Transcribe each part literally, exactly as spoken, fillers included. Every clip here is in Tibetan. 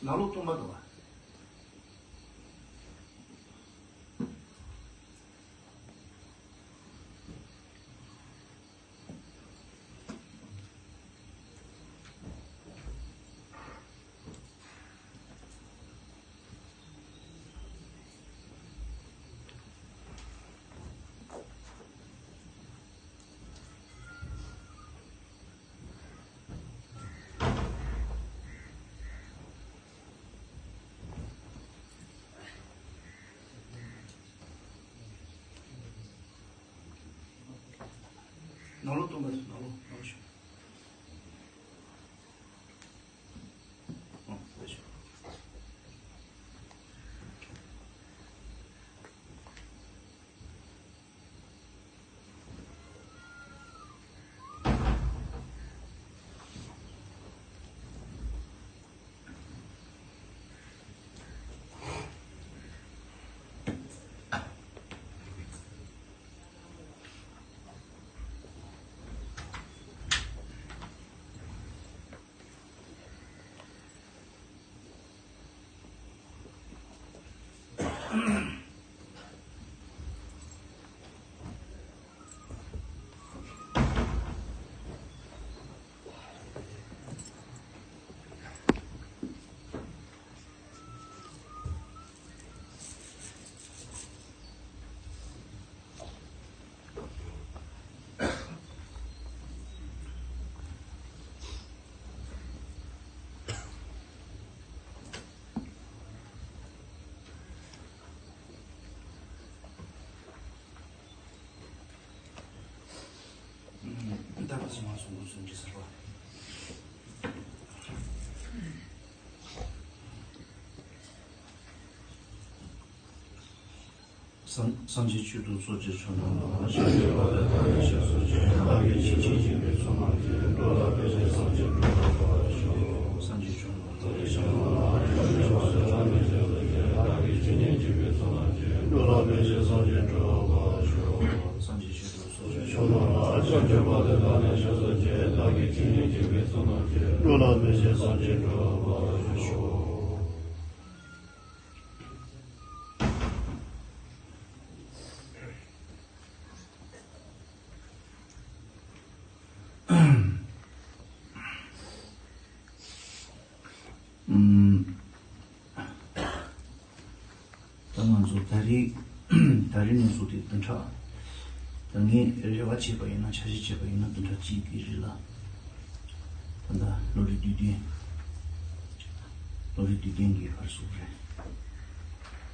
ནང་ལོགས་སྟོང་པ་འདུག་བ། ནང་ལོགས་སྟོང་པ་ནང་ལོགས་ནང་ལོགས་ཤོག་ད་བར་གསུང་བ་གསུང་དགོས་གསུང་ཅི་ཟེར་བ། སངས་སངས་རྒྱས་ཆོས་སྡུད་སོགས་ཀྱི་ཆོས་རྣམས་ལ་ཞེས་བརྗོད་པ་ལས་བདག་ནི་ཞེས་སོགས་ཀྱི་བདག་གིས་ཅི་མཆིས་བགྱིས་པའི་ཚོགས་རྣམས་ཀྱིས། འགྲོ་ལ་ཕན་ཕྱིར་སངས་རྒྱས་འགྲུབ་པར་ཤོག་སངས་རྒྱས་ཆོས་རྣམས་ལ་ཞེས་བརྗོད་པ་ལས་བདག་ནི་ཞེས་སོགས་ཀྱི་བདག་གིས་ཅི་མཆིས་བགྱིས་པའི་ཚོགས་རྣམས་ཀྱིས། འགྲོ་ལ་ཕན་ཕྱིར་སངས་རྒྱས་འགྲུབ་པར་ཤོག་སངས་རྒྱས་ཆོས་སྡུད་སོགས་ཀྱི་ཆོས་རྣམས་ལ་ཞེས་བརྗོད་པ་ལས་བདག་ནི་ཞེས་སོགས་ཀྱི་བདག་གིས་ཅི་མཆིས་བགྱིས་པའི་ཚོགས་རྣམས་ཀྱིས། འགྲོ་ལ་ཕན་ཕྱིར་སངས་རྒྱས་འགྲུབ་པར་ཤོག་ཨུམ། ད་ང་ཚོ་ད་རེས་ད་རེས་གནས་ཚུལ་དེ་བདུན་ཕྲག་ད་ངས་རེ་བ་བྱས་པ་ཡིན་ན། འཆར་གཞི་བྱས་པ་ཡིན་ན་བདུན་ཕྲག་གཅིག་གི་རིང་ལ་ད་ལྟ་བློ་རིག་བསྡུས་དོན། བློ་རིག་བསྡུས་དོན་གྱི་ཧར་སུ་རེད།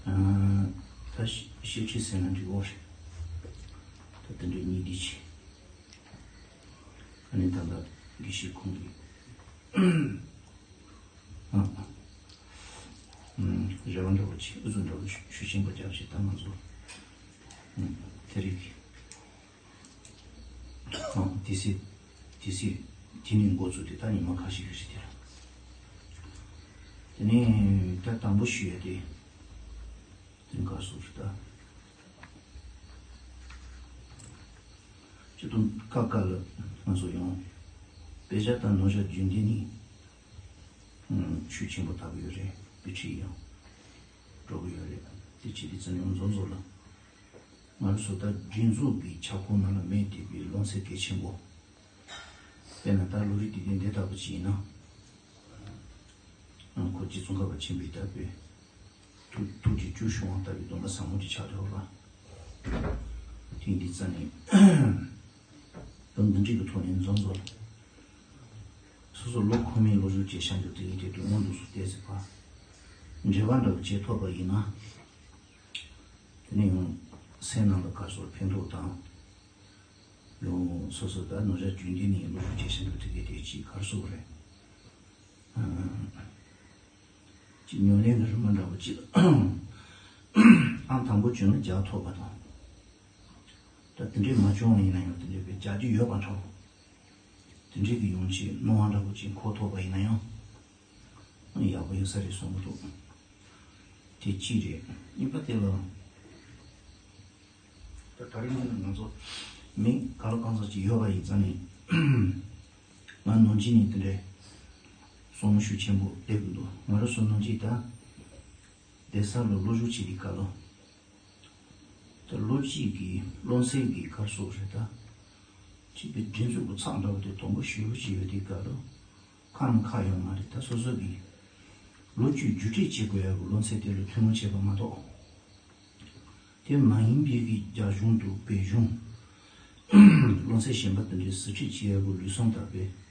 ཨ། ད་ཤེས་བྱེད་ཟེར་ན་འགྲིག་གོ་རེད། ད་དེ་འདྲའི་གཉིས་འདི་ཆེ། ཨ་ནི་ད་ལྟ་དགེ་བཤེས་ཁོང་གིས་ཨ། ཨ། རེ་བ་འདྲ་བོ་ཆེ། ཨུ་ཚུགས་འདྲ་བོ་ཞུ་ཞུ་ཆེན་པོ་རྒྱག་བྱས། ད་ང་ཚོ་ཨ་དེ་རིང་གི་ཨ་དེ་སྲིད་དེ་སྲིད་དེ་ནས་འགོ་བཙུགས་ཏེ་ད་ཉི་མ་ཁ་ཤས་ཤིག་རེད་དེ་ལ། དེ་ནས་ད་དང་པོ་ཞུ་ཡ་དེ། དེ་ག་སོགས་རེད་ད། སྤྱི་དོན་ཁ་ཁ་ལ་ང་ཚོ་ཡང་དཔེ་ཆ་དང་ནོར་བྱ་རྒྱུན་ལྡན་ནི་ཨུམ་ཤུགས་ཆེན་པོ་ལྟ་གི་ཡོད་རེད། དཔེ་ཁྲིད་ཡང་འགྲོ་གི་ཡོད་རེད། དེ་བྱས་དུས་ཙམ་ཡང་མཛོ་མཛོ་ལ་ང་རང་ཚོ་ད་སྒྲིག་འཛུགས་ཀྱི་ཁྱབ་ཁོངས་ནང་ལ་མེད་བསྡད་པའི་རླུང་འཚུབ་གལ་ཆེན་པོ། དཔེར་ན་ད་བློ་རིག་བསྡུས་དོན་འདི་ལྟ་བུ་ཅིག་ཡིན་ན། ཨང་ཁོ་རྗེ་ཙོང་ཁ་པ་ཆེན་པོའི་ལྟ་བུའི་ཐུགས་ཐུགས་རྗེ་བཅུ་བྱུང་བ་ལྟ་བུའི་སྡོམ་པ་ཟབ་མོ་ཅིག་ཆགས་ཡོད་པ། དེ་འདི་རྩ་ནས་དོན་འདི་འདྲའི་གི་ཐོག་ནས་མཛོ་མཛོ་ལ། སོ་སོ་ལོ་ཁོ་མའི་ལོ་རྒྱུས་ཀྱི་ཤ་འགྱུར་དེ་ཡིན་དེ་དུས་སྔོན་དུ་སུ་བལྟས་ཟེར་བ། འབྲེལ་བ་འདྲ་བོ་བྱེད་ཐུབ་པ་ཡིན་ན། དེ་ནས་ཡང་སེམས་ནང་ལ་ག་སོགས་ཕན་ཐོགས་དང་། ཡང་སོ་སོ་ད་ནོར་བྱ་རྒྱུན་ལྡན་ནས་ལོ་རྒྱུས་ཀྱི་ཤ་འགྱུར་དེ་གའི་དེ་ཅིག་གར་སོགས་རེད། ཅིག་ཉམས་ལེན་གྱི་རི་མོ་འདྲ་བོ་ཅིག་ཨང་དང་པོ་བྱུང་ན་རྒྱག་ཐུབ་པ་དང་། ད་དེ་འདྲས་མ་བྱུང་བ་ཡིན་ན་ཡང་དེ་འདྲས་པའི་རྒྱག་རྒྱུ་ཡོད་པ་འདྲ་བོ། དེ་འདྲས་ཀྱི་ཡོང་ཆེད་སྣང་བ་འདྲ་བོ་ཅིག་འཁོར་ཐུབ་པ་ཡིན་ན་ཡང་ཡག་པོ་ཡོད་ས་རེད་བསམ་གྱི་འདུག་དེ་གཅིག་རེད། གཉིས་པ་དེ་ལ་ད་ད་རིང་ང་ཚོ་མི་ག་ལ་གང་ཟག་ཅིག་ཡོད་པ་ཡིན་ཙང་ནི། ང་ནང་ཆེན་ནས་དེ་འདྲའི་ གསུང་ཞུ་ཆེན་པོ་སླེབས་ཀྱི་འདུག་ང་རང་ཚོ་ནང་གི་ད་སྡེ་གསར་ལ་སློབ་སྦྱོང་བྱེད་དུས་སྐབས་ལ། ད་སློབ་སྤྱི་གི་སློབ་ཚན་གྱི་ག་རེ་ཟེར་དགོས་རེད་ད། སྤྱི་པའི་སྒྲིག་འཛུགས་ཀྱི་ཚགས་འདྲ་བོ་དེ་དང་པོ་ཞུ་རྒྱུ་ཅིག་ཡོད་དུས་སྐབས་ལ། ཁག་ནི་ཁག་ཡོད་མ་རེད། ད་སོ་སོ་གི་ལོ་བཅུ་བརྒྱུད་སྤྲོད་བྱེད་དགོས་ཡག་གི་སློབ་ཚན་དེ་ལ་ཐུན་མོང་བྱས་པ་མ་གཏོགས། དེ་མ་ཡིན་པའི་གི་རྒྱ་གཞུང་དང་བོད་གཞུང་། སློབ་ཚན་གཞན་པ་དེ་འདྲའི་ཟུར་ཁྲིད་བྱེད་ཡག་གི་ལུགས་སྲོལ་དག་པས།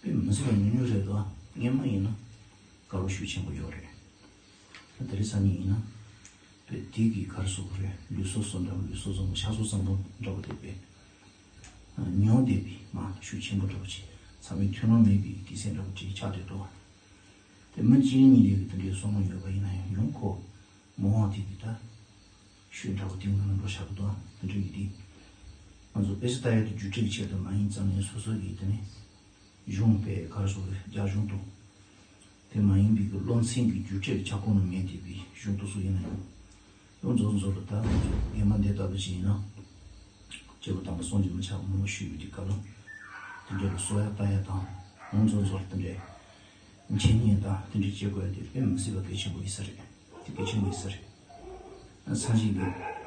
དཔེ་མི་སྲིད་པ་ཉུང་ཉུང་རེད་དོ། སྔོན་མ་ཡིན་ན་དཀའ་ལས་ཤུགས་ཆེན་པོ་ཡོད་རེད། ད་དེ་རིང་སང་ཉིན་ཡིན་ན་དཔེ་དེ་གི་ག་རེ་ཟེར་དགོས་རེད། ལུགས་སྲོལ་བཟང་འདྲ་བོ། ལུགས་སྲོལ་བཟང་པོ། ཆགས་སྲོལ་བཟང་པོ་འདྲ་བོ་དེ་དཔེ་ཉུང་བསྡད་པའི་མ་ཤུགས་ཆེན་པོ་འདྲ་བོ་ཅིག་ཚང་མས་ཐུན་མོང་མེད་པའི་དུས་ཚོད་འདྲ་བོ་ཅིག་ཆགས་བསྡད་འདུག་དེ་མི་གཅིག་གཉིས་རེ་གི་དེ་འདྲའི་བསམ་བློ་ཡོད་པ་ཡིན་ན་ཡང་ཡང་ཁོ་མི་དབང་དེ་གི་ད་ཤུགས་འདྲ་བོ་དེ་ངང་འགྲོ་བཞག་གི་འདུག་དེ་འདྲ་ཡིན་དུས། ང་ཚོ་དཔེ་ཆ་ལྟ་ཡག་དེ་བརྒྱུད་སྤྲོད་ཆེད་དུ་མ་ཡིན་ཙང་ནས་སོ་སོ་གི་དེ་ནས་གཞུང་དཔེ་ག་རེ་ཟེར་དགོས་རེད། རྒྱ་གཞུང་དང་། དེ་མ་ཡིན་པའི་གི་སློབ་ཚན་གྱི་བརྒྱུད་སྤྲོད་ཁྱབ་ཁོངས་ནང་མེད་བསྡད་པའི་གཞུང་དེ་ཚོ་ཡིན་ན་ཡང་། ཡང་མགྱོགས་མགྱོགས་ལ་ད་ང་ཚོ་རྒན་པ་འདི་ལྟ་བུ་ཅིག་ཡིན་ན། སྐྱེས་བུ་དམ་པ་སངས་རྒྱས་མི་ཆགས་མང་པོ་ཞིག་ཡོད་དུས་སྐབས་ལ། དེ་འདྲ་ལ་གསོལ་ཡག་བཏབ་ཡག་དང་། ཡང་མགྱོགས་མགྱོགས་ལ་དེ་འདྲའི་འཆད་ཉན་དང་དེ་འདྲའི་བྱེད་དགོས་ཡག་དེ་དཔེ་མི་སྲིད་པ་གལ་ཆེན་པོ་ཡིན་ས་རེད། དེ་གལ་ཆེན་པོ་ཡིན་ས་རེད། སངས་རྒྱས་ཀྱིས་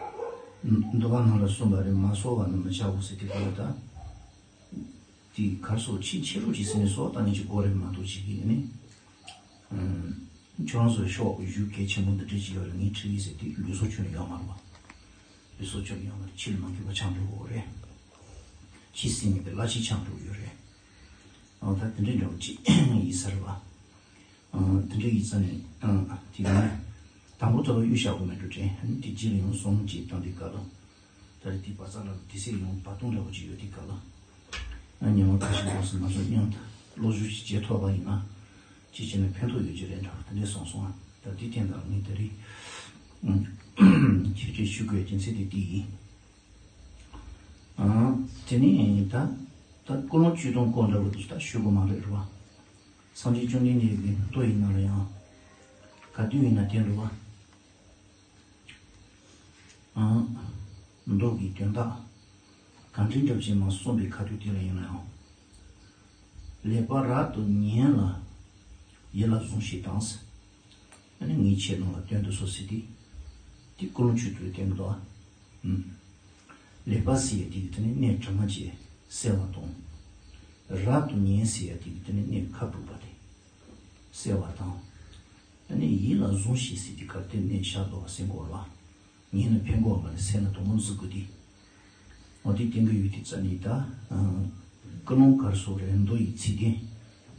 འདུལ་བ་ནང་ལ་གསུངས་པ་རེད། མ་གསོལ་བ་ནི་མི་བྱའོ་ཟེར་དུས་སྐབས་ལ་ད། དེ་ག་རེ་ཟེར་དགོས། ཕྱིན་ཆད་རོགས་ཀྱིས་ཟེར་ནས་གསོལ་བ་བཏབ་མཁན་ཅིག་དགོས་རེད་མ་གཏོགས་ཅིག་གིས་ནི། ཨམ། ཁྱོད་རང་ཚོའི་ཤོག་གཞུག་གལ་ཆེན་པོ་འདི་འདྲ་ཅིག་ཡོད་རེད། ངས་ཁྲིད་ཡིན་ཟེར་དུས་ལུགས་སྲོལ་ཁྱོན་ནས་ཡོད་མ་རེད་པ། ལུགས་སྲོལ་ཁྱོན་ནས་ཡོད་མ་རེད། ཕྱི་ལ་མ་འགྱུར་བ་ཆགས་འགྲོ་གི་རེད། ཕྱི་སྲིད་མེད་པའི་བླ་ཕྱི་ཆགས་འགྲོ་གི་ཡོད་རེད། ཨ། ད་དེ་འདྲའི་འདྲ་བོ་ཅིག་ཡིན་ས་རེད་པ། ཨ། དེ་འདྲ་ཡིན་ཙང་ནས། ཨ། དེ་ནས་དང་པོ་ཐོག་གཡུལ་བཞག་དགོས་མེད་འགྲོ་དྲན། དེ་རྗེས་ལ་ཡང་གསུམ་ཅིག་བཏང་དུས་སྐབས་ལ། ད་རེས་དེའི་བར་མཚམས་ལ་དུས་ཚོད་ཡང་བར་སྟོང་འདྲ་བོ་ཅིག་ཡོད་དུས་སྐབས་ལ། ཨ། ཉི་མ་ཁ་ཤས་ལོག་ཙམ་ང་ཚོ་མཉམ་དུ་སློབ་སྦྱོང་ཅིག་བྱེད་ཐུབ་པ་ཡིན་ན། ཅིག་བྱས་ན་ཕན་ཐོགས་ཡོད་ཀྱི་རེད་འདྲ་བ་དེ་འདྲས་གསུངས་སོང་ཨ། ད་དེའི་སྟེང་དུ་ངས་ད་རེས་ཆེད་བརྗོད་ཞུ་དགོས་རྒྱུ་མཚན་དེ་དེ་ཡིན། ཨ། དེ་ནས་ད་ད་ཀུན་སློང་བཅུ་སྟོང་སྐོར་འདྲ་བོ་དེ་ད་ཞུ་དགོས་མ་རེད་རེད་པ། སངས་རྒྱས་བཅོམ་ལྡན་འདས་ཀྱི་མདོ་ཡི་ནང་ལ་ཡང་ག་དུས་ཡིན་ན་བསྟན་འདུག་པ། ཨང་། མདོ་གི་དོན་དག་གང་དྲན་འདྲ་བྱས་མ་གསུངས་པའི་ཁ་ཐུག་དེ་ལ་ཡིན་ན་ཡང་། ལེགས་པར་རབ་ཏུ་ཉན་ལ་ཡིད་ལ་ཟུངས་ཤིག་དང་། ཨ་ནི་ངས་ཁྱེད་རྣམས་ལ་སྟོན་དུ་གསོལ་ཟེར་ཏེ། དེ་ཀུན་སློང་བཅུ་དྲུག་བསྟན་གྱི་འདུག་ཨ། ཨུམ། ལེགས་པ་ཟེར་ཡ་དེ་གི་དེ་ནི་གནས་དྲི་མ་བཅས་སེལ་བ་དང་། རབ་ཏུ་ཉན་ཟེར་ཡ་དེ་གི་དེ་ནི་གནས་ཁ་སྦུབ་པ་དེ་སེལ་བ་དང་། ཨ་ནི་ཡིད་ལ་ཟུངས་ཤིག་ཟེར་དེ་གར་དེ་གནས་ཤར་དུ་བ་སེམས་འགོར་བ། ཉན་ན་ཕན་གོ་བ་མ་ལས་སེལ་ན་དོན་མོ་འཛུགས་དགོས་ཏེ། འོ་དེ་བསྟན་གྱི་ཡོད་དེ་རྩ་ནས་ད། ཀུན་སློང་གར་སོགས་རེད་མདོ་ཡི་ཚིག་དོན།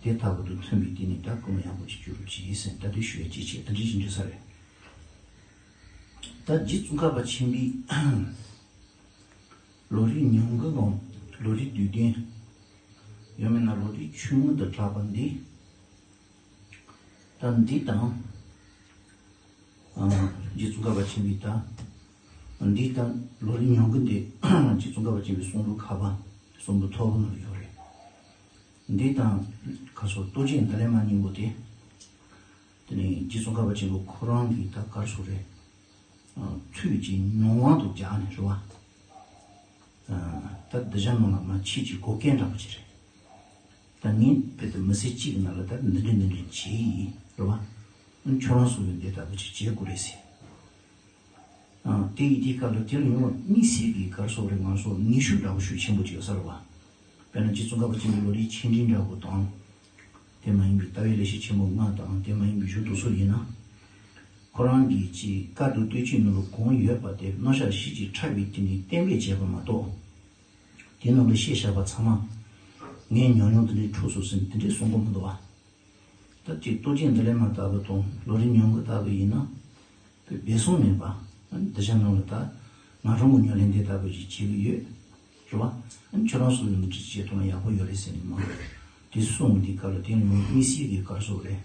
དེ་ལྟ་བུ་དང་མཐུན་པའི་དེ་ནི་ད་ཀུན་སློང་ཡག་པོ་ཅིག་འགྱུར་རོགས་གྱིས་ཟེར་ད་དེ་ཞུ་ཡ་ཅིག་བྱས་ད་འདྲི་ཞིག་འདྲི་ས་རེད། ད་རྗེ་ཙོང་ཁ་པ་ཆེན་པོའི་ལོ་རྒྱུས་ཉུང་ངུ་གང་ལོ་རྒྱུས་བསྡུས་དོན། ཡང་མིན་ན་ལོ་རྒྱུས་ཆུང་ངུ་དུ་གྲགས་པ་འདི། ད་འདི་དང་། ཨ། རྗེ་ཙོང་ཁ་པ་ཆེན་པོའི་ད། འདི་དང་ལོ་རྒྱུས་ཉུང་ངུ་འདི་རྗེ་ཙོང་ཁ་པ་ཆེན་པོའི་གསུང་འབུམ་ཁ་པ་གསུང་འབུམ་ཐོར་བུ་ནང་ལ་ཡོད་རེད། འདི་དང་ཁ་སོ་རྟོགས་བརྗོད་འདི་ལས་མ་སྙིང་པོ་དེ། དེ་ནས་རྗེ་ཙོང་ཁ་པ་ཆེན་པོ་ཁོ་རང་གི་ད་གར་སོ་རེད། ཨ། ཚུལ་གྱི་མྱོང་བ་དང་སྦྱར་ནས་རེད་བ། ཨ། ད་འདི་བྱ་ནང་ལ་མ་ཁྱེད་ཀྱི་གོ་སྐལ་འདྲ་པོ་ཅིག་རེད། ད་ངས་བོད་དུ་མི་ཚེ་གཅིག་གི་ནང་ལ་ད་འདི་འདྲ་འདི་འདྲ་བྱས་ཡིན་རེད་བ། ཁྱོད་རང་ཚོ་ཡང་འདི་ལྟ་བུ་ཅིག་བྱེད་དགོས་རེད་ཟེར། ཨ། དེ་ཡི་དེའི་སྐབས་ལ་དེ་ལ་ཡོང་བ་དམིགས་བསལ་གྱི་གར་སོགས་རེད་ང་ཚོ་ངེས་ཤུགས་འདྲ་པོ་ཤུགས་ཆེན་པོ་ཅིག་ཡོད་ས་རེད་བ། དཔེར་ན་རྗེ་ཙོང་ཁ་པ་ཆེན་པོའི་ལོ་རྒྱུས་ཆེ་འབྲིང་འདྲ་པོ་དང་། དེ་མ་ཡིན་པའི་ལྟ་བའི་ལེགས་བཤད་ཆེན་མོ་ལྔ་དང་དེ་མ་ཡིན་པའི་གཞུང་དེ་ཚོ་ཡིན་ན། ཁོ་རང་གིས་ཅིག་བཀའ་དང་བསྟན་བཅོས་ནང་ལ་གང་ཡོད་པ་དེ་རྣམ་གཞག་ཞིབ་ཅིང་ཕྲ་བའི་སྟེང་ནས་གཏན་འབེབས་བྱས་པ་མ་གཏོགས། དེ་ནང་ལ་བཤད་བཞག་པ་ཚང་མ་ངས་ཉམས་མྱོང་དེ་འདྲའི་འཁྲུགས་སོང་ཟེར་ནས་དེ་འདྲའི་གསུང་གི་མི་འདུག་བ། ད་ཅིག་རྟོགས་བརྗོད་འདི་ལས་མ་ལྟ་བུ་དང་ལོ་རྒྱུས་ཉུང་ངུ་ལྟ་བུ་ཡིན་ན། དཔེ་སྦས་གསང་མིན་པ། འདི་བྱ་ནང་ལ་ད་ང་རང་གི་ཉམས་ལེན་འདི་ལྟ་བུ་ཞིག་བྱེད་ཀྱི་ཡོད། རེད་བ། ཁྱོད་རང་ཚོ་ཡང་འདི་འདྲ་བྱེད་ཐུབ་ན་ཡག་པོ་ཡོད་རེད་ཟེར་ནས་མ། དེ་གསུངས་འདི་སྐབས་ལ་དེ་ཡང་དམིགས་བསལ་གྱི་གར་སོགས་རེད།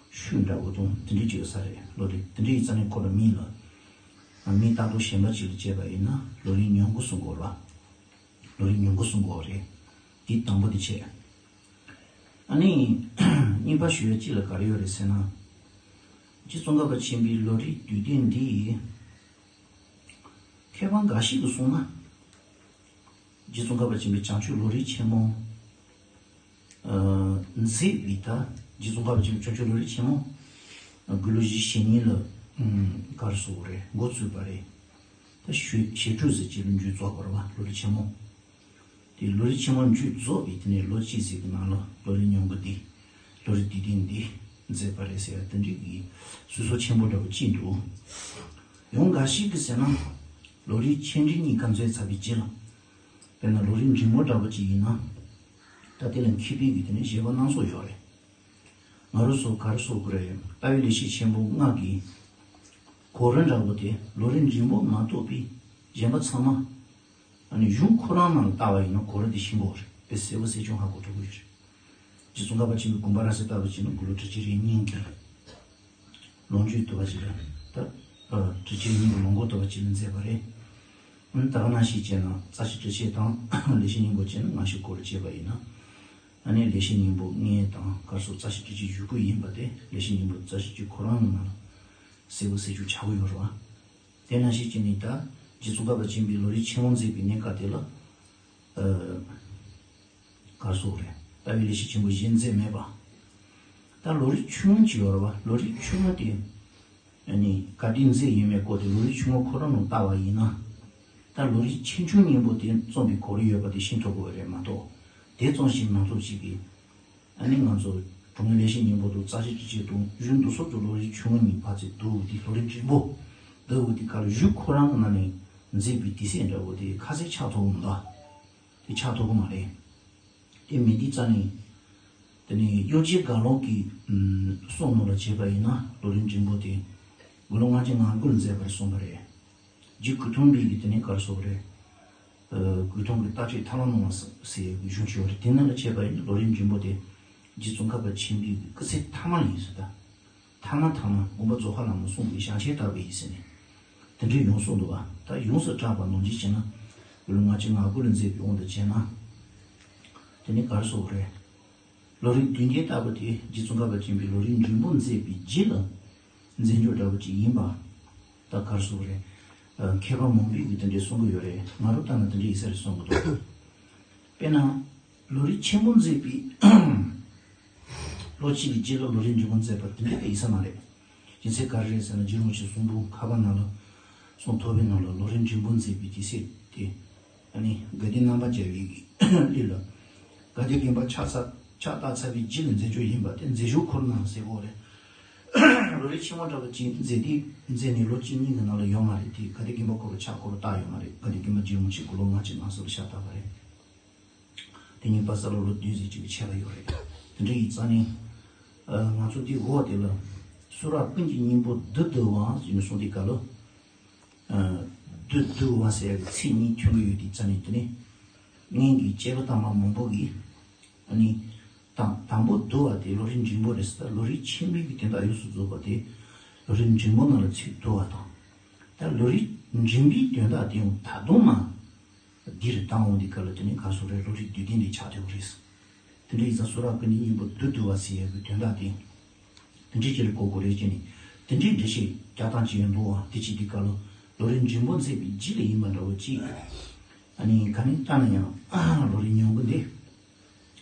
ཤུགས་འདྲ་བོ་དང་དེ་འདྲ་བྱེད་ས་རེད་ལོ་རེད། དེ་འདྲ་ཡིན་ཙང་ནས་ཁོ་ལ་མིང་ལ། མིང་བཏགས་དོན་གཞན་པ་ཅིག་ལ་བྱས་པ་ཡིན་ན་ལོ་རྒྱུས་ཉུང་ངུ་གསུང་དགོས་རེད་བ། ལོ་རྒྱུས་ཉུང་ངུ་གསུང་དགོས་རེད། དེ་དང་པོ་དེ་བྱས། ཨ་ནི། གཉིས་པ་ཞུ་ཡ་གཅིག་ལ་ག་རེ་ཡོད་རེད་ཟེར་ན། རྗེ་ཙོང་ཁ་པ་ཆེན་པོའི་ལོ་རྒྱུས་བསྡུས་དོན་འདི། མཁས་པ་འགའ་ཞིག་གིས་གསུངས་ན། རྗེ་ཙོང་ཁ་པ་ཆེན་པོའི་བྱང་ཆུབ་ལོ་རྒྱུས་ཆེན་མོ། ཨ། མཛད་པའི་ད། རྗེ་ཙོང་ཁ་པ་ཆེན་པོ་ཆོས་སྐྱོང་ལོ་རིམ་ཆེན་མོ། དགུང་ལོ་བཞི་ཞེ་གཉིས་ལ། ཨམ། ག་རེ་ཟེར་དགོས་རེད། འགོ་བཙུགས་པ་རེད། ད་ཞེ་ཞེ་དྲུག་ཟེར་གྱི་ལོ་མཇུག་རྫོགས་པ་རེད་བ། ལོ་རིམ་ཆེན་མོ། དེ་ལོ་རིམ་ཆེན་མོ་མཇུག་རྫོགས་པའི་དེ་ནས་ལོ་གཅིག་ཟིག་གི་ནང་ལ་ལོ་རིམ་ཉུང་གི་འདི། ལོ་རིམ་དུས་སྟོན་འདི་མཛད་པ་རེད་ཟེར་ཡ་དེ་འདྲའི་གི་སྲོལ་ཆེན་པོ་འདྲ་བོ་ཅིག་འདུག། ཡང་འགའ་ཞིག་གིས་ཟེར་ན། ལོ་རིམ་ཆེ་འབྲིང་གཉིས་ཀ་མཛད་ཚར་བའི་རྗེས་ལ། དཔེར་ན་ལོ་རིམ་འབྲིང་པོ་འདྲ་བོ་ཅིག་ཡིན་ན། ད་དེ་ལ་མཁས་པའི་གི་དེ་ནས་བཞེད་པ་སྣ་ཚོགས་ཡོད་རེད། ང་རང་ཚོ་ག་རེ་ཟེར་དགོས་རེད། ལྟ་བའི་ལེགས་བཤད་ཆེན་པོ་ལྔ་གི་གོ་རིམ་འདྲ་བོ་དེ་ལོ་རིམ་འབྲིང་པོ་མ་གཏོགས་པའི་གཞན་པ་ཚང་མ། ཨ་ནི་གཞུང་ཁོ་རང་ནང་ལ་ལྟ་བ་ཡིན་ན་གོ་རིམ་དེ་ཞིབ་པོ་རེད། དཔེ་གསལ་པོ་གསལ་ཆུང་ཧ་གོ་ཐུབ་ཀྱི་ཡོད་རེད། རྗེ་ཙོང་ཁ་པ་ཆེན་པོའི་དགོངས་པ་རབ་གསལ་ལྟ་བུ་བྱས་ན་དགུང་ལོ་ཁྲི་གཅིག་རེ་གཉིས་ཀྱི་ལོ་མཇུག་ཏུ་བ་ཞིག་ལ་ད། ཨ། ཁྲི་གཅིག་རེ་གཉིས་ཀྱི་ལོ་འགོ་ཏུ་བ་ཞིག་ལ་མཛད་པ་རེད། ཨ་ནི་ད་ག་ནང་བཞིན་བྱས་ན་རྩ་ཤེ་ཁྲི་ཤེས་དང་ལེགས་བཤད་སྙིང་པོ་བྱས་ན་སྔ་ཕྱི་སྐོར་ལ་བྱས་པ་ཡིན་ན། ཨ་ནི་ལེགས་བཤད་སྙིང་པོ་ལྔའི་དང་ག་རེ་ཟེར་རྩ་ཤེ་ཁྲི་གཅིག་བཞུགས་སྐུལ་ཡིན་པ་དེ་ལེགས་བཤད་སྙིང་པོ་རྩ་ཤེ་ཁྲི་གཅིག་ཁོ་རང་ནང་ལ་གསལ་པོ་གསལ་ཆུང་ཆགས་ཀྱི་ཡོད་རེད་བ། དེ་ནང་བཞིན་བྱས་ནས་ད་རྗེ་ཙོང་ཁ་པ་ཆེན་པོའི་ལོ་རིམ་ཆེན་མོ་མཛད་པའི་གནས་སྐབས་དེ་ལ། ཨ། ག་རེ་ཟེར་དགོས་རེད། ལྟ་བའི་ལེགས་བཤད་ཆེན་པོ་གཞན་མཛད་མེད་པ། ད་ལོ་རིམ་ཆུང་ངུ་ཅིག་ཡོད་རེད་བ། ལོ་རིམ་ཆུང་ངུ་དེ། ཨ་ནི་ག་དུས་མཛད་ཡོད་མེད་སྐོར་དེ་ལོ་རིམ་ཆུང་ངུ་ཁོ་རང་ནང་ལྟ་བ་ཡིན་ན། ད་ལོ་རིམ་ཆེ་ཆུང་གཉིས་པོ་དེ་རྩོམ་པའི་གོ་རིམ་ཡོད་པ་དེ་ཤེས་ཐུབ་དགོས་རེད་མ་གཏོགས། དེ་ཙམ་ཞིག་མ་ཐུབ་ཅིག་གིས། ཨ་ནི་ང་ཚོ་དྲང་ངེས་ལེགས་བཤད་སྙིང་པོ་དང་རྩ་ཤེ་ཁྲི་གཅིག་དང་གཞུང་འདི་ཚོ་ཚོ་ལོ་རིམ་ཆུང་ངུ་གཉིས་ཕར་ཚུར་བསྡུར་བ་དེ་ལོ་རིམ་འབྲིང་པོ་བསྡུར་བ་དེ་ག་ལ་གཞུང་ཁོ་རང་ནང་ནས་མཛད་པའི་དུས་ཚོད་འདྲ་བོ་དེ་ཁ་གསལ་ཆགས་ཐུབ་མི་འདུག། དེ་ཆགས་ཐུབ་ཀྱི་མ་རེད། དེ་མིན་དུས་རྩ་ནས། དེ་ནས་གཡོ་སྒྱུ་དགའ་ལོ་གི་གསུང་ནང་ལ་བྱས་པ་ཡིན་ན་ལོ་རིམ་འབྲིང་པོ་དེ་དགུང་ལོ་ལྔ་བཅུ་ང་དགུ་ལ་མཛད་པར་གསུངས་པ་རེད། རྗེ་གུས་ཐུང་པའི་གི་དེ་ནས་ག་རེ་ཟེར་དགོས་རེད། ཨ། གུས་ཐུང་གི་ལྟ་སྤྱོད་ཐར་ལམ་སྣང་བ་ཟེར་ཡག་གི་གཞུང་ཅིག་ཡོད་རེད། དེ་ནང་ལ་བྱས་པ་ཡིན་ན་ལོ་རིམ་འབྲིང་པོ་དེ་རྗེ་ཙོང་ཁ་པ་ཆེན་པོའི་གི་སྐུ་ཚེ་མཐའ་མ་ཡིན་ཟེར། ད་མཐའ་མ་མཐའ་མ་དགོངས་པ་རྫོགས་ཁ་ལ་མ་སོང་བའི་བྱང་ཆེན་ལྟ་བུ་ཡིན་ཟེར་ནས་དེ་འདྲའི་ཡོངས་སུ་འདུག་བ། ད་ཡོངས་སུ་གྲགས་པ་ནང་བཞིན་བྱས་ན་དགུང་ལོ་ལྔ་བཅུ་ང་དགུ་ལ་མཛད་པའི་དབང་དུ་བྱས་ན། དེ་ནས་ག་རེ་ཟེར་དགོས་རེད། ལོ་རིམ་བདུན་བརྒྱད་ལྟ་བུ་དེ་རྗེ་ཙོང་ཁ་པ་ཆེན་པོའི་ལོ་རིམ་འབྲིང་པོ་མཛད་པའི་རྗེས་ལ་མཛད་འཇོག་འདྲ་བོ་ཅིག་ཡིན་པ། ད་ག་རེ་ཟེར་དགོས་རེད། ཨ། མཁས་པ་མང་པོས་གི་དེ་འདྲའི་གསུང་གི་ཡོད་རེད། ང་རང་ལྟ་ན་དེ་འདྲའི་ཡིན་ས་རེད་བསམ་གི་འདུག། དཔེར་ན། ལོ་རིམ་ཆེན་པོ་མཛད་པའི་ལོ་གཅིག་གི་རྗེས་ལ་ལོ་རིམ་འབྲིང་པོ་མཛད་པ་དེ་འདྲ་ཡིན་ས་མ་རེད། རྒྱུ་མཚན་ག་རེ་རེད་ཟེར་ན་རྗེ་རིན་པོ་ཆེ་གསུང་འབུམ་ཁ་པ་ནང་ལ། གསུང་ཐོར་བུའི་ནང་ལ་ལོ་རིམ་འབྲིང་པོ་མཛད་པའི་དུས་ཚོད་དེ། ཨ་ནི་དགའ་ལྡན་རྣམ་པར་རྒྱལ་བའི་གླུ་ལ། དགའ་ལྡན་དགོན་པ་ཕྱག་ཚར་ཕྱག་བཏབ་ཚར་བའི་རྗེས་ལ་མཛད་འཇོག་ཡིན་པ་དེ་མཛད་འཇོག་ཁོ་རང་ནང་གསལ་པོ་རེད། ལོ་རིམ་ཆེན་མོ་འདྲ་བོ་ཅིག་མཛད་དུས་མཛད་ནས་ལོ་གཅིག་གཉིས་ཀྱི་ནང་ལ་ཡོད་མ་རེད་དེ། དགའ་ལྡན་དགོན་པ་ཁོ་རང་ཕྱག་ཁོ་རང་བཏབ་ཡོད་མ་རེད། དགའ་ལྡན་དགོན་པ་རྗེ་རིན་པོ་ཆེ་དགུང་ལོ་ལྔ་བཅུ་ང་གསུམ་ལ་ཕྱག་བཏབ་པ་རེད། དེ་ཉིད་པ་ས་ལ་ལོ་བདུན་ཙམ་ཅིག་གི་ཆད་པ་ཡོད་རེད། དེ་འདྲ་ཡིན་ཙང་ནི། ཨ། ང་ཚོ་འདི་འོག་དེ་ལ་གསུང་རབ་ཀུན་གྱི་སྙིང་པོ་བསྡུ་བསྡུ་བ་ཟེར་ནས་གསུངས་དུས་སྐབས་ལ། ཨ། བསྡུ་བསྡུ་བ་ཟེར་ཡག་གི་ཚིག་གཉིས་ཐོན་གྱི་ཡོད་དུས་ཙང་ནི་དེ་ནི། སྔོན་གྱི་དཔྱད་པ་བཏང་བ་མང་པོ་གིས། ཨ་ནི། དང་དང་པོ་བསྡུ་བ་དེ་ལོ་རིམ་འབྲིང་པོ་རེད་ཟེར། ལོ་རིམ་ཆེན་མོའི་གི་དོན་དག་ཡོངས་སུ་རྫོགས་པ་དེ་ལོ་རིམ་འབྲིང་པོ་ནང་ལ་ཚུར་བསྡུ་བ་དང་། ད་ལོ་རིམ་འབྲིང་པོའི་དོན་དག་དེ་ཡང་ད་དུང་མ། འདིར་བཏང་འོང་དུས་སྐབས་ལ་དེ་ནི་ག་རེ་ཟེར་དགོས་རེད། ལོ་རིམ་བསྡུས་དོན་དེ་ཆགས་བསྡད་ཡོད་རེད། དེ་འདྲ་ཡིན་ཙང་གསུང་རབ་ཀུན་གྱི་སྙིང་པོ་བསྡུ་བསྡུ་བ་ཟེར་ཡག་གི་དོན་དག་དེ། དེ་འདྲའི་ཅིག་ལ་གོ་དགོས་རེད་ཅེས་ནས། དེ་འདྲའི་འགྲེལ་བཤད་རྒྱག་སྟངས་ཅིག་ཡང་འདུག་བ། དེ་བྱེད་དུས་སྐབས་ལ་ལོ་རིམ་འབྲིང་པོ་མཛད་པའི་རྗེས་ལ་ཡིན་པ་འདྲ་བོ་ཅིག། ཨ་ནི་ག་ནས་བལྟས་ན་ཡང་ལོ་རིམ་ཉུང་གི་འདི།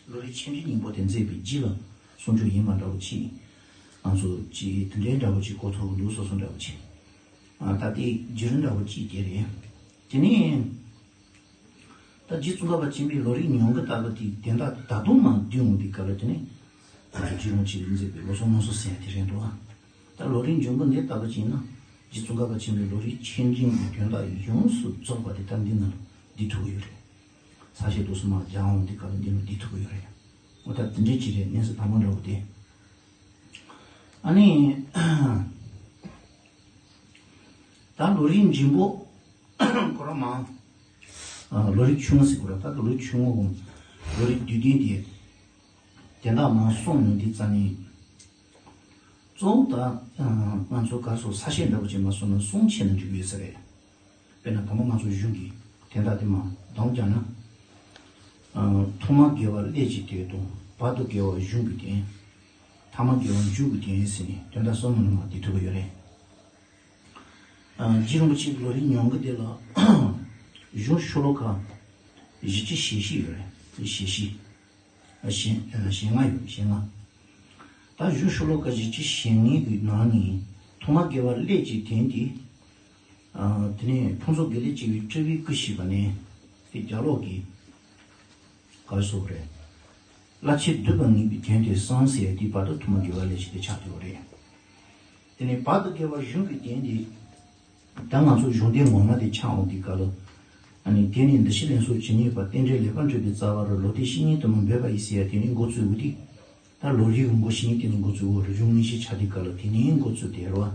ལོ་རིམ་ཆེ་འབྲིང་སྙིང་པོ་དེ་མཛད་པའི་རྗེས་ལ་གསུང་ཆོས་ཡིན་པ་འདྲ་བོ་ཅིག། ང་ཚོ་ཅིག་དེ་འདྲའི་འདྲ་བོ་ཅིག་གོ་ཐུབ་འདུག། སོ་སོ་འདྲ་བོ་ཅིག། ཨ། ད་དེ་བརྒྱུད་རིམ་འདྲ་བོ་ཅིག་དེ་རེད། དེ་ནས། ད་རྗེ་ཙོང་ཁ་པ་ཆེན་པོའི་ལོ་རིམ་ཉུང་གི་ལྟ་བུ་དེ་དོན་དག་ད་དུང་མ་བསྡུས་འོང་དུས་སྐབས་ལ་དེ་ནི། ང་ཚོ་རྗེ་རིན་པོ་ཆེ་གིས་མཛད་པའི་ལོ་གསུམ་ལྔ་གསུམ་ཟེར་ཡ་དེ་རེད་འདུག་ཨ། ད་ལོ་རིམ་འབྱུང་པོ་འདི་ལྟ་བུ་ཅིག་ཡིན་ན། རྗེ་ཙོང་ཁ་པ་ཆེན་པོའི་ལོ་རིམ་ཆེ་འབྲིང་གི་དོན་དག་ཡོངས་སུ་རྫོགས་པ་དེ་ད་འདི་ནང་ལ་འདུས་ཐུབ་ཀྱི་ཡོད་རེད། ས་བཤད་དུ་སོ་མ་སྦྱང་འོང་དུས་སྐབས་ལ་འདི་ནང་འདུས་ཐུབ་ཀྱི་ཡོད་རེད། འོ་ད་དེ་འདྲའི་ཅིག་རེད། གནས་ས་དང་པོ་འདྲ་བོ་དེ། ཨ་ནི། ད་ལོ་རིམ་འབྱུང་པོ། ཁོ་རང་མང་། ཨ། ལོ་རིམ་ཆུང་ངུ་ཟེར་དགོས་རེད། ད་ལོ་རིམ་ཆུང་ངུ་གོ། ལོ་རིམ་བསྡུས་དོན་དེ། དེ་འདྲ་མང་གསུངས་ཡོང་དུས་ཙང་ནི། གཙོ་བོ་ད། ཨ། ང་ཚོ་ག་རེ་ཟེར། ས་བཤད་འདྲ་བོ་ཅིག་མ་སོང་ན་གསུམ་ཕྱེ་ན་འགྲིག་གི་ཡོད་ས་རེད། དཔེར་ན་དང་པོ་ང་ཚོ་གཞུང་གི་དོན་དག་དེ་མར་བསྡོམས་བརྒྱབ་ན། ཨ། ཐོག་མར་དགེ་བ་ཀླད་ཀྱི་དོན་དང་། བར་དུ་དགེ་བ་གཞུང་གི་དོན། ཐ་མར་དགེ་བ་མཇུག་གི་དོན་ཟེར་ནས་དོན་དག་གསུམ་ནང་ལ་མར་འདུས་ཐུབ་ཀྱི་ཡོད་རེད། ཨ། རྗེ་རིན་པོ་ཆེའི་ལོ་རིམ་ཉུང་གི་དེ་ལ་གཞུང་ཤོ་ལོ་ཀ་བཞི་བཅུ་ཞེ་བཞི་ཡོད་རེད། ཞེ་བཞི། ཨ། ཞེ། ཨ། ཞེ་ལྔ་ཡོད། ཞེ་ལྔ། ད་གཞུང་ཤོ་ལོ་ཀ་བཞི་བཅུ་ཞེ་ལྔའི་གི་ནང་ནས་ཐོག་མ་དགེ་བ་ཀླད་ཀྱི་དོན་དེ། ཨ། དེ་ནས་ཕུན་ཚོགས་དགེ་ལེགས་སྐྱེ་བའི་སྤྲུལ་པའི་སྐུ་ཞེས་པ་ནས་དེ་རྒྱ་ལོག་གི་ག་རེ་ཟེར་དགོས་རེད། བླ་ཆེན་འདུས་པ་ངེས་པའི་དོན་དེ་གསང་ཟེར་ཡ་དེའི་བར་དུ་ཐོག་མ་དགེ་བ་ཀླད་ཀྱི་དེ་ཆགས་ཡོད་རེད། དེ་ནས་བར་དུ་དགེ་བ་གཞུང་གི་དོན་དེ། ད་ང་ཚོ་གཞུང་དོན་ངོ་མ་དེ་ཆགས་འོང་དུས་སྐབས་ལ། ཨ་ནི་དེ་ནི་འདུ་བྱེད་ལེན་སོགས་ཇི་སྙེད་པ། རྟེན་འབྲེལ་ལེགས་པར་འགྲུབ་པའི་རྩ་བ་རུ། ལོག་ལྟའི་བཤེས་གཉེན་དུ་མ་འབོད་པ་ཡིས་ཟེར་ཡ་དེ་ནི་འགོ་བཙུགས་འོང་དུས། ད་ལོག་ལྟའི་གི་བཤེས་གཉེན་དེ་ནི་འགོ་བཙུགས་འོང་རེད། གཞུང་དངོས་གཞི་ཆགས་དུས་སྐབས་ལ་དེ་ནི་འགོ་བཙུགས་དེ་རེད་བ།